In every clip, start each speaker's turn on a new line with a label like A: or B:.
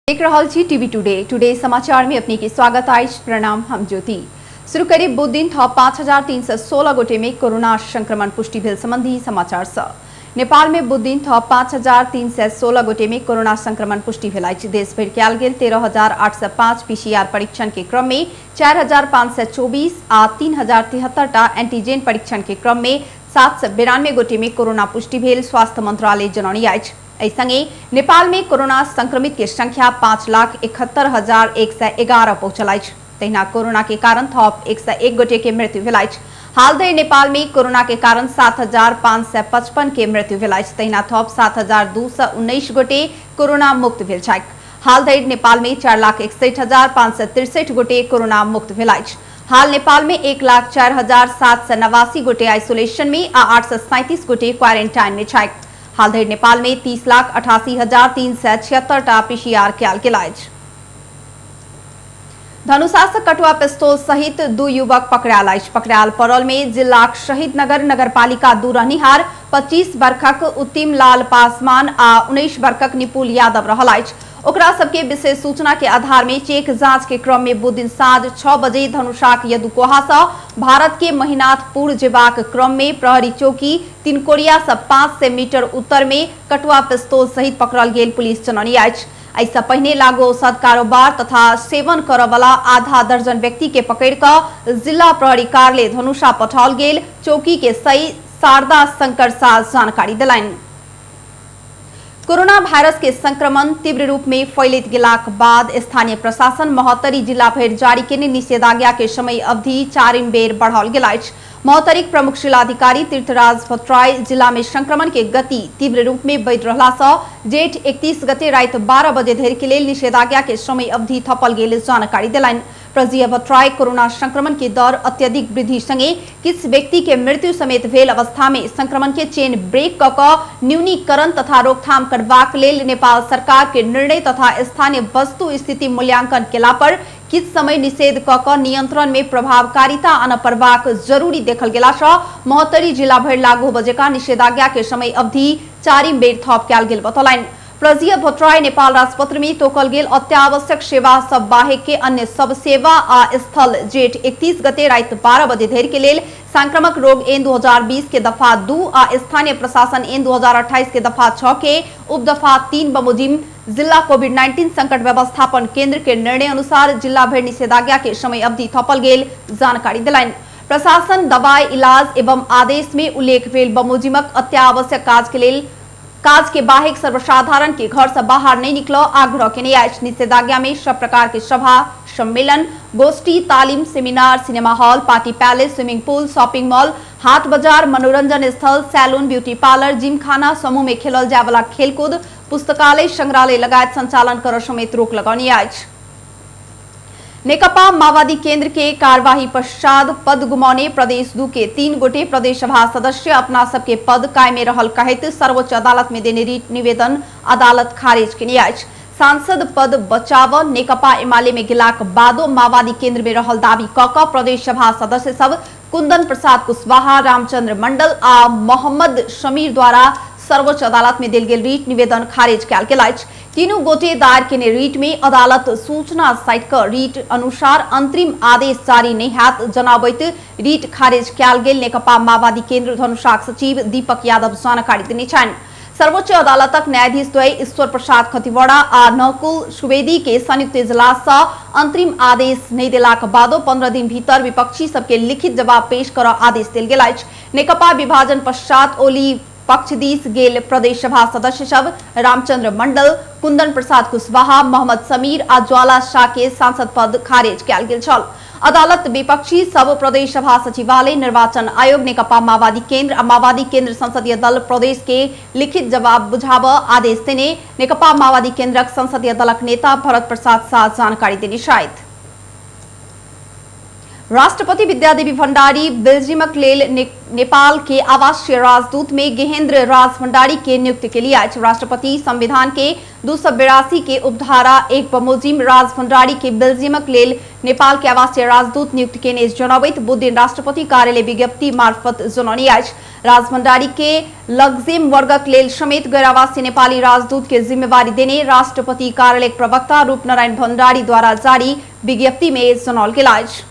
A: देख रहल छी टीवी टुडे टुडे समाचार में अपने के स्वागत अछि। प्रणाम, हम ज्योति। शुरू करी बुध दिन थप 5316 गोटे में कोरोना संक्रमण पुष्टि भेल संबंधी समाचार सँ। नेपाल में बुध दिन थप 5316 गोटे में कोरोना संक्रमण पुष्टि भेल अछि। देश भरि कयल गेल 13,805 पीसीआर परीक्षण के क्रम में 4,524 आ 3,073 टा एंटीजेन परीक्षण के क्रम में 792 गोटे में कोरोना पुष्टि भेल स्वास्थ्य मंत्रालय जनौने अछि। एहि संगे नेपाल में कोरोना संक्रमित के संख्या 5,71,111 पहुंचल अछि। तहिना कोरोना के कारण थप 101 गोटे के मृत्यु भेल अछि। हाल धरि नेपाल में कोरोना के कारण 7,555 के मृत्यु भेल अछि। तहिना थप 7,219 गोटे कोरोना मुक्त भेल छथि। हाल धरि नेपाल में 4,61,563 गोटे कोरोना मुक्त भेल अछि। हाल नेपाल में 1,04,789 गोटे आइसोलेशन में आ 837 गोटे क्वारेंटाइन में छथि। हाल धरि नेपाल में 30,88,376 टा पीसीआर कयल गेल अछि। धनुषा से कटुआ पिस्तौल सहित 2 युवक पकड़ायल अछि। पकड़ायल पड़ल में जिलाक शहीदनगर नगरपालिका 2 रहनिहार 25 वर्षक उत्तिम लाल पासवान आ 19 वर्षक निपुल यादव रहल अछि। ओकरा सबके विशेष सूचना के आधार में चेक जांच के क्रम में बुध दिन साँझ 6 बजे धनुषाक यदुकोहा से भारत के महिनाथपुर जेबाक क्रम में प्रहरी चौकी तिनकोरिया से 500 मीटर उत्तर में कटुआ पिस्तौल सहित पकड़ल गेल पुलिस जनौने अछि। एहिसँ पहिने लागू औषध कारोबार तथा सेवन करऽवला आधा दर्जन व्यक्ति के पकड़ कऽ जिला प्रहरी कार्यालय धनुषा पठाओल गेल चौकी के सही शारदा शंकर शाह जानकारी देलनि। कोरोना वायरस के संक्रमण तीव्र रूप में फैलैत गेलाक बाद स्थानीय प्रशासन महोत्तरी जिला भरि जारी केने निषेधाज्ञा के समय अवधि 4 बेर बढ़ाओल गेल अछि। महोत्तरीक प्रमुख जिलाधिकारी तीर्थराज भट्टराई जिला में संक्रमण के गति तीव्र रूप में बढ़ि रहला सँ जेठ 31 गते राति 12 बजे धरि के लेल निषेधाज्ञा के समय अवधि थपल गेल जानकारी देलनि। प्रजीय भट्टराई कोरोना संक्रमण के दर अत्यधिक वृद्धि संगे किछु व्यक्ति के मृत्यु समेत भेल अवस्था में संक्रमण के चेन ब्रेक क न्यूनीकरण तथा रोकथाम करबाक लेल नेपाल सरकार के निर्णय तथा स्थानीय वस्तु स्थिति मूल्यांकन केला पर किछु समय निषेध क नियंत्रण में प्रभावकारिता आनय पड़बाक जरूरी देखल गेला सँ महोत्तरी जिला भरि लागू बजेका निषेधाज्ञा के समय अवधि 4 बेर थप कयल गेल बतौलनि। प्रजीय भट्टराई नेपाल राजपत्र में तोकल गेल अत्यावश्यक सेवा सब बाहेक के अन्य सब सेवा आ स्थल जेठ 31 गते राति 12 बजे धरि के लेल संक्रामक रोग एन 2020 के दफा 2 आ स्थानीय प्रशासन एन 2028 के दफा 6 के उपदफा 3 बमोजिम जिला कोविड-19 संकट व्यवस्थापन केंद्र के निर्णय अनुसार जिला भरि निषेधाज्ञा के समय अवधि थपल गेल जानकारी देलनि। प्रशासन दवाई इलाज एवं आदेश में उल्लेख भेल बमोजिमक अत्यावश्यक काज के लेल काज के बाहेक सर्वसाधारण के घर से बाहर नहीं निकलो आग्रह केने अछि। निषेधाज्ञा में सब प्रकार के सभा सम्मेलन गोष्ठी तालीम seminar cinema hall party palace swimming pool shopping mall हाट बाजार मनोरंजन स्थल सैलून ब्यूटी पार्लर जिमखाना समूह में खेलल जाय वाला खेलकूद पुस्तकालय संग्रहालय लगायत संचालन कर समेत रोक लगौने अछि। नेकपा माओवादी केंद्र के कार्यवाही पश्चात पद गुमाउने प्रदेश 2 के 3 गोटे प्रदेश सभा सदस्य अपना सबके पद कायमे रहल कहैत सर्वोच्च अदालत में देने रिट निवेदन अदालत खारिज केने अछि। सांसद पद बचाव नेकपा एमाले में गेलाक बादो माओवादी केंद्र में रहल दावी क प्रदेश सभा सदस्य सब कुंदन प्रसाद कुशवाहा रामचंद्र मंडल आ मोहम्मद शमीर द्वारा सर्वोच्च अदालत में देल गेल रिट निवेदन खारिज कयल गेल अछि। तीनू गोटे दायर केने रिट में अदालत सूचना साइट क रिट अनुसार अंतरिम आदेश जारी नहि हैत जनाबैत रिट खारिज कयल गेल नेकपा माओवादी केंद्र धनुषाक सचिव दीपक यादव जानकारी देने छनि। सर्वोच्च अदालतक न्यायाधीश द्वय ईश्वर प्रसाद खतिवड़ा आ नकुल सुवेदी के संयुक्त इजलास सँ अंतरिम आदेश नहि देलाक बादो 15 दिन भीतर विपक्षी सबके लिखित जवाब पेश कर आदेश देल गेल अछि। नेकपा विभाजन पश्चात ओली पक्ष दिस गेल प्रदेश सभा सदस्य सब रामचंद्र मंडल कुंदन प्रसाद कुशवाहा मोहम्मद समीर आ ज्वाला शाह के सांसद पद खारिज कयल गेल छल। अदालत विपक्षी सब प्रदेश सभा सचिवालय निर्वाचन आयोग नेकपा माओवादी केंद्र आ माओवादी केंद्र संसदीय दल प्रदेश के लिखित जवाब बुझाब आदेश देने नेकपा माओवादी केंद्रक संसदीय दलक नेता भरत प्रसाद शाह जानकारी देने छथि। राष्ट्रपति विद्यादेवी भण्डारी बेल्जियमक लेल नेपाल के आवासीय राजदूत में गेहेन्द्र राज भण्डारी के नियुक्त के लिए अछि। राष्ट्रपति संविधान के 282 के उपधारा 1 बमोजिम राज भण्डारी के बेल्जियमक लेल नेपाल के आवासीय राजदूत नियुक्त केने जनबैत बुधदिन राष्ट्रपति कार्यालय विज्ञप्ति मार्फत जनौने अछि। राज भण्डारी के लग्जेमबर्गक लेल समेत गैर आवासीय नेपाली राजदूत के जिम्मेवारी देने राष्ट्रपति कार्यालय प्रवक्ता रूपनारायण भण्डारी द्वारा जारी विज्ञप्ति में जनौल गेल अछि।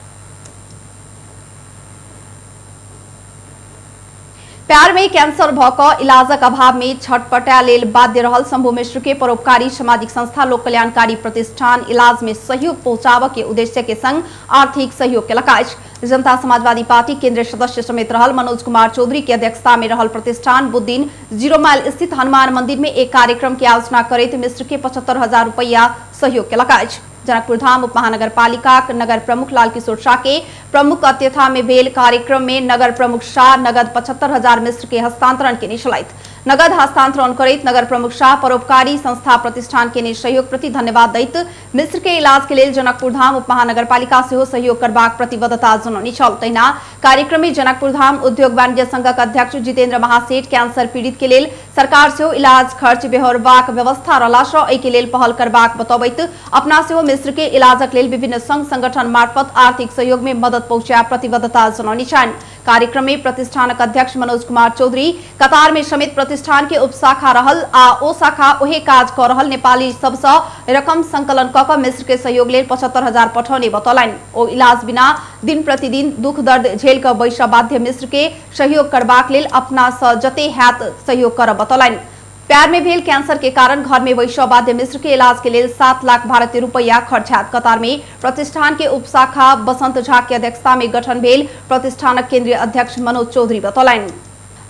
A: प्यार में कैंसर भ क इलाजक अभाव में छटपटा लेल बाध्य रहल शंभू मिश्र के परोपकारी सामाजिक संस्था लोक कल्याणकारी प्रतिष्ठान इलाज में सहयोग पहुंचाबऽ के उद्देश्य के संग आर्थिक सहयोग केलक अछि। जनता समाजवादी पार्टी केंद्रीय सदस्य समेत रहल मनोज कुमार चौधरी के अध्यक्षता में रहल प्रतिष्ठान बुधदिन 0 माइल स्थित हनुमान मंदिर में एक कार्यक्रम के आयोजना करैत मिश्र के 75,000 रुपया सहयोग केलक अछि। जनकपुर धाम उप महानगरपालिका नगर प्रमुख लालकिशोर शाह के प्रमुख अतिथि में भेल कार्यक्रम में नगर प्रमुख शाह नगद 75,000 मिश्र के हस्तांतरण के छलथि। नगद हस्तांतरण करैत नगर प्रमुख शाह परोपकारी संस्था प्रतिष्ठान के सहयोग प्रति धन्यवाद दैत मिश्र के इलाज के लेल जनकपुर धाम उप महानगरपालिका सेहो सहयोग करबाक प्रतिबद्धता जनौने छल। तहिना कार्यक्रम में जनकपुर धाम उद्योग वाणिज्य संघक अध्यक्ष जितेन्द्र महासेठ कैंसर पीड़ित के लेल सरकार सेहो इलाज खर्च बेहोरबाक व्यवस्था रहला सँ एहि के लेल पहल करबाक बतबैत अपना सेहो मिश्र के इलाजक लेल विभिन्न संघ संगठन मार्फत आर्थिक सहयोग में मदद पहुंचा प्रतिबद्धता जनौने छनि। कार्यक्रम में प्रतिष्ठानक अध्यक्ष मनोज कुमार चौधरी कतार में समेत प्रतिष्ठान के उपशाखा रहल आ ओ शाखा ओहे काज क रहल नेपाली सबसँ रकम संकलन क क मिश्र के सहयोग लेल 75,000 पठौने बतौलनि। ओ इलाज बिना दिन प्रतिदिन दुख दर्द झेल क बैसऽ बाध्य मिश्र के सहयोग करबाक लेल अपना सँ जते हैत सहयोग करब बतौलनि। प्यार में भेल कैंसर के कारण घर में बैसऽ बाध्य मिश्र के इलाज के लेल 7 लाख भारतीय रुपया खर्च हैत। कतार में प्रतिष्ठान के उपशाखा बसंत झा के अध्यक्षता में गठन भेल प्रतिष्ठानक केंद्रीय अध्यक्ष मनोज चौधरी बतौलनि।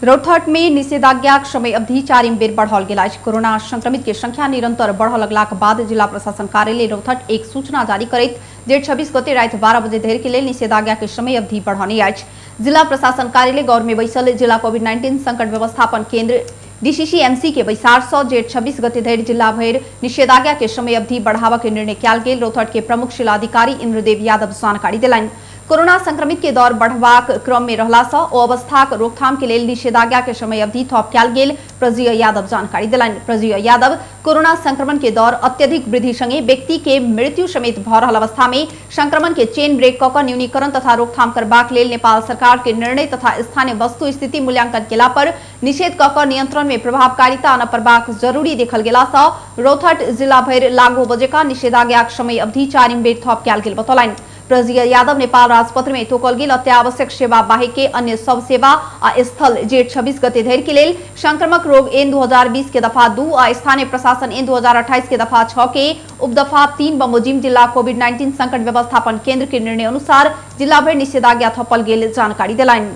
A: रौतहट में निषेधाज्ञाक समय अवधि 4 बेर बढ़ाओल गेल अछि। कोरोना संक्रमित के संख्या निरंतर बढ़ऽ लगलाक बाद जिला प्रशासन कार्यालय रौतहट एक सूचना जारी करैत जेठ 26 गते राति 12 बजे धरि के लेल निषेधाज्ञा के समय अवधि बढ़ौने अछि। जिला प्रशासन कार्यालय गौर में बैसल जिला कोविड-19 संकट व्यवस्थापन केंद्र डीसीसीएमसी के बैसार सँ जेठ 26 गते धरि जिला भरि निषेधाज्ञा के समय अवधि बढ़ाबऽ के निर्णय कयल गेल। रौतहट के प्रमुख जिलाधिकारी इंद्रदेव यादव जानकारी देलनि। कोरोना संक्रमित के दर बढ़बाक क्रम में रहला सँ ओ अवस्थाक रोकथाम के लेल निषेधाज्ञा के समय अवधि थप कयल गेल प्रजीय यादव जानकारी देलनि। प्रजीय यादव कोरोना संक्रमण के दर अत्यधिक वृद्धि संगे व्यक्ति के मृत्यु समेत भ रहल अवस्था में संक्रमण के चेन ब्रेक क न्यूनीकरण तथा रोकथाम करबाक लेल नेपाल सरकार के निर्णय तथा स्थानीय वस्तु स्थिति मूल्यांकन केला पर निषेध क नियंत्रण में प्रभावकारिता आनऽ पड़बाक जरूरी देखल गेला सँ रौतहट जिला भरि लागू बजेका निषेधाज्ञाक समय अवधि 4 बेर थप कयल गेल बतौलनि। प्रजीय यादव नेपाल राजपत्र में तोकल गेल अत्यावश्यक सेवा बाहेक के अन्य सब सेवा आ स्थल जेठ 26 गते धरि के लेल संक्रामक रोग एन 2020 के दफा 2 आ स्थानीय प्रशासन एन 2028 के दफा 6 के उपदफा 3 बमोजिम जिला कोविड-19 संकट व्यवस्थापन केंद्र के निर्णय अनुसार जिला भरि निषेधाज्ञा थपल गेल जानकारी देलनि।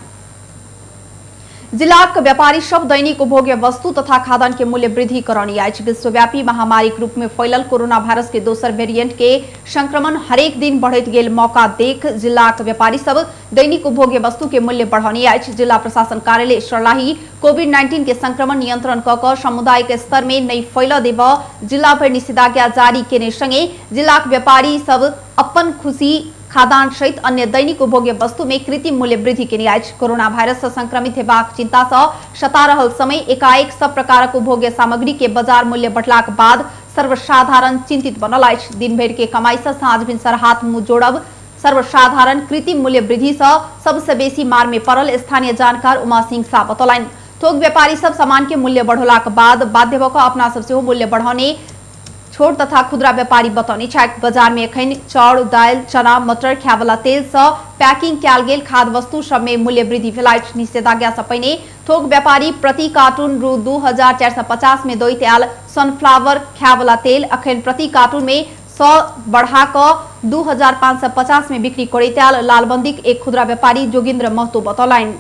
A: जिलाक व्यापारी सब दैनिक उपभोग्य वस्तु तथा खाद्यान्न के मूल्य वृद्धि करौनी अछि। विश्वव्यापी महामारी के रूप में फैलल कोरोना वायरस के दोसर वेरिएंट के संक्रमण हरेक दिन बढ़ैत गेल मौका देख जिलाक व्यापारी सब दैनिक उपभोग्य वस्तु के मूल्य बढ़ौनी अछि। जिला प्रशासन कार्यालय सर्लाही कोविड-19 के संक्रमण नियंत्रण क क सामुदायिक स्तर में नहि फैलऽ देबऽ जिला भरि निषेधाज्ञा जारी केने संगे जिलाक व्यापारी सब अपन खुशी खाद्यान्न सहित अन्य दैनिक उपभोग्य वस्तु में कृत्रिम मूल्य वृद्धि केने अछि। कोरोना वायरस से संक्रमित हेबाक चिंता से सता रहल समय एकाएक सब प्रकारक उपभोग्य सामग्री के बाजार मूल्य बढ़लाक बाद सर्वसाधारण चिंतित बनल अछि। दिन भरि के कमाई से साँझ भिनसर हाथ मुंह जोड़ब सर्वसाधारण कृत्रिम मूल्य वृद्धि से सबसे बेसी मार में पड़ल स्थानीय जानकार उमा सिंह शाह बतौलनि। थोक व्यापारी सब सामान के मूल्य बढ़ौलाक बाद बाध्य भऽ कऽ अपना सब सेहो मूल्य बढ़ौने छोट तथा खुदरा व्यापारी बतौने छथि। बाजार में एखन चाउर, दालि, चना, मटर, खायवला तेल सँ पैकिंग कयल गेल खाद्य वस्तु सब में मूल्य वृद्धि भेल अछि। निषेधाज्ञा सँ पहिने थोक व्यापारी प्रति कार्टून रु 2450 में दैत आयल सनफ्लावर खायवला तेल अखन प्रति कार्टून में 100 बढ़ा कऽ 2550 में बिक्री करैत आयल लालबंदीक एक खुदरा व्यापारी जोगिन्द्र महतो बतौलनि।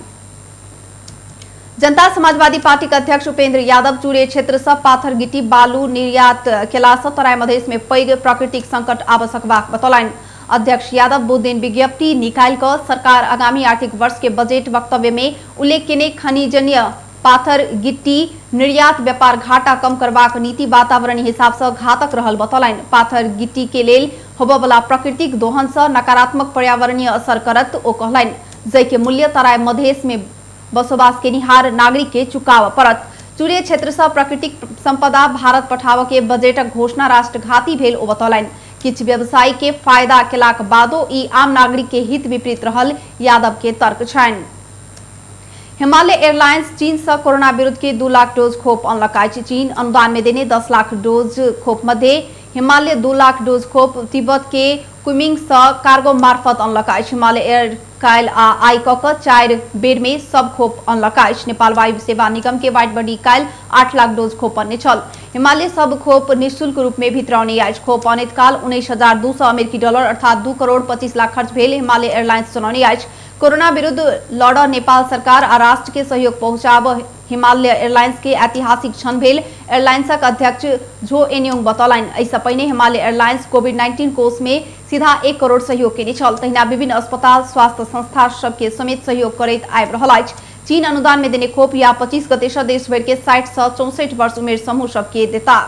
A: जनता समाजवादी पार्टी के अध्यक्ष उपेंद्र यादव चूरे क्षेत्र से पाथर गिट्टी बालू निर्यात केला से तराई मधेश में पैघ प्राकृतिक संकट आबऽ सकबाक बतौलनि। अध्यक्ष यादव बुधदिन विज्ञप्ति निकालि कऽ सरकार आगामी आर्थिक वर्ष के बजट वक्तव्य में उल्लेख केने खनिजनीय पाथर गिट्टी निर्यात व्यापार घाटा कम करबाक नीति वातावरणीय हिसाब से घातक रहल बतौलनि। पाथर गिट्टी के लेल होबयवला प्राकृतिक दोहन सँ नकारात्मक पर्यावरणीय असर करत ओ कहलनि, जाहिके मूल्य तराई मधेश में बसोबास केनिहार नागरिक के चुकाबय पड़त। चुरे क्षेत्र सँ प्राकृतिक संपदा भारत पठाबय के बजटक घोषणा राष्ट्रघाती भेल ओ बतौलनि। किछु व्यवसायी के फायदा केलाक बादो ई आम नागरिक के हित विपरीत रहल यादव के तर्क छनि। हिमालय एयरलाइंस चीन से कोरोना विरुद्ध के 2 लाख डोज खोप अनलक अछि। चीन अनुदान में देने 10 लाख डोज खोप मध्य हिमालय 2 लाख डोज खोप तिब्बत के कुमिंग से कार्गो मार्फत अनलक अछि। हिमालय एयर काल्हि आ आइ क 4 बेर में सब खोप अनलक अछि। नेपाल वायु सेवा निगम के वाइट बॉडी काल्हि 8 लाख डोज खोप अनने छल। हिमालय सब खोप निःशुल्क रूप में भितरौने अछि। खोप अनैत काल 19,200 अमेरिकी डॉलर अर्थात 2 करोड़ 25 लाख खर्च भेल हिमालय एयरलाइंस जनौने अछि। कोरोना विरुद्ध लड़ नेपाल सरकार आ राष्ट्र के सहयोग पहुंचाब हिमालय एयरलाइंस के ऐतिहासिक क्षण भेल एयरलाइंसक अध्यक्ष झो एनयोंग बतौलनि। एहिसँ पहिने हिमालय एयरलाइंस कोविड-19 कोष में सीधा 1 करोड़ सहयोग केने छल। तहिना विभिन्न अस्पताल स्वास्थ्य संस्था सबके समेत सहयोग करैत आबि रहल अछि। चीन अनुदान में देने खोप या 25 गते सँ देशभरि के 60 से 64 वर्ष उमेर समूह सबके देता।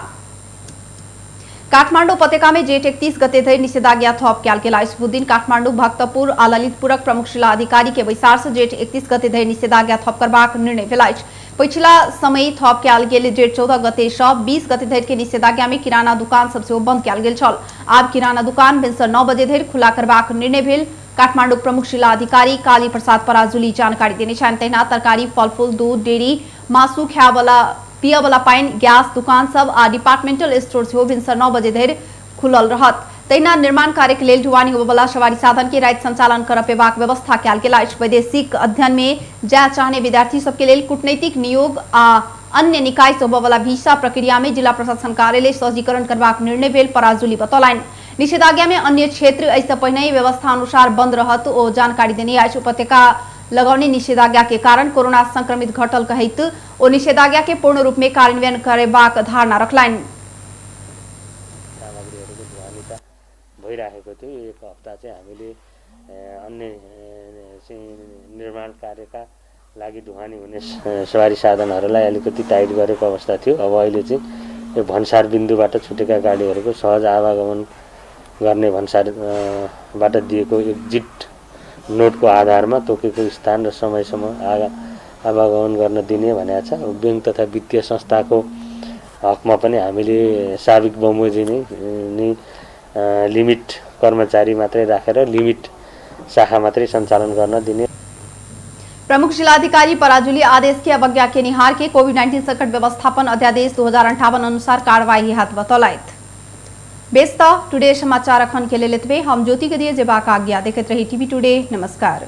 A: काठमाडौँ उपत्यका में जेठ 31 गते धरि निषेधाज्ञा थप कयल गेल अछि। बुधदिन काठमाडौँ, भक्तपुर आ ललितपुरक प्रमुख जिला अधिकारी के बैसार से जेठ 31 गते धरि निषेधाज्ञा थप करबाक निर्णय भेल अछि। पछिला समय थप कयल गेल जेठ 14 गते सँ 20 गते धरि के निषेधाज्ञा में किराना दुकान सब सेहो बंद कयल गेल छल। आब किराना दुकान भिनसर 9 बजे धरि खुला करबाक निर्णय भेल काठमाडौँ प्रमुख जिला अधिकारी काली प्रसाद पराजुली जानकारी देने छनि। तहिना तरकारी, फलफूल, दूध, डेयरी, मासु, खायवला पियवला पानि, गैस दुकान सब आ डिपार्टमेंटल स्टोर सेहो भिनसर 9 बजे धरि खुलल रहत। तहिना निर्माण कार्य के लेल ढुवानी होबयवला सवारी साधन के राति संचालन कर पेबाक व्यवस्था कयल गेल अछि। वैदेशिक अध्ययन में जाय चाहने विद्यार्थी सबके लेल कूटनैतिक नियोग आ अन्य निकाय से होबयवला वीसा प्रक्रिया में जिला प्रशासन कार्यालय सहजीकरण करबाक निर्णय भेल पराजुली बतौलनि। निषेधाज्ञा में अन्य क्षेत्र एहिसँ पहिने व्यवस्था अनुसार बंद रहत ओ जानकारी देने अछि। उपत्यका लगौने निषेधाज्ञा के कारण कोरोना संक्रमित घटल कहैत ओ निषेधाज्ञा के पूर्ण रूप में कार्यान्वयन करेबाक धारणा रखलनि।
B: सामग्रीहरूको ढुवानी भइराखेको थियो। एक हप्ता चाहिँ हामीले अन्य निर्माण कार्यका लागि ढुवानी हुने सवारी साधनहरूलाई अलिकति टाइट गरेको अवस्था थियो। अब अहिले चाहिँ यो भन्सार बिन्दुबाट छुटेका गाडीहरूको सहज आवागमन गर्ने भन्सारबाट दिएको एक्जिट नोटको आधारमा तोकेको स्थान र समयसम्म आवागमन गर्न दिने भनेको छ। बैंक तथा वित्तीय संस्थाको हकमा पनि हामीले साबिक बमोजिम नै लिमिट कर्मचारी मात्रै राखेर लिमिट शाखा मात्रै सञ्चालन गर्न दिने।
A: प्रमुख जिलाधिकारी पराजुली आदेश के अवज्ञा केनिहार के कोविड-19 संकट व्यवस्थापन अध्यादेश 2058 अनुसार कार्रवाई हाथ बतौलथि। बेस त टुडे समाचार अखन के लेल एतबे। हम ज्योति के दिए जेबाक आज्ञा। देखैत रही टीवी टुडे। नमस्कार।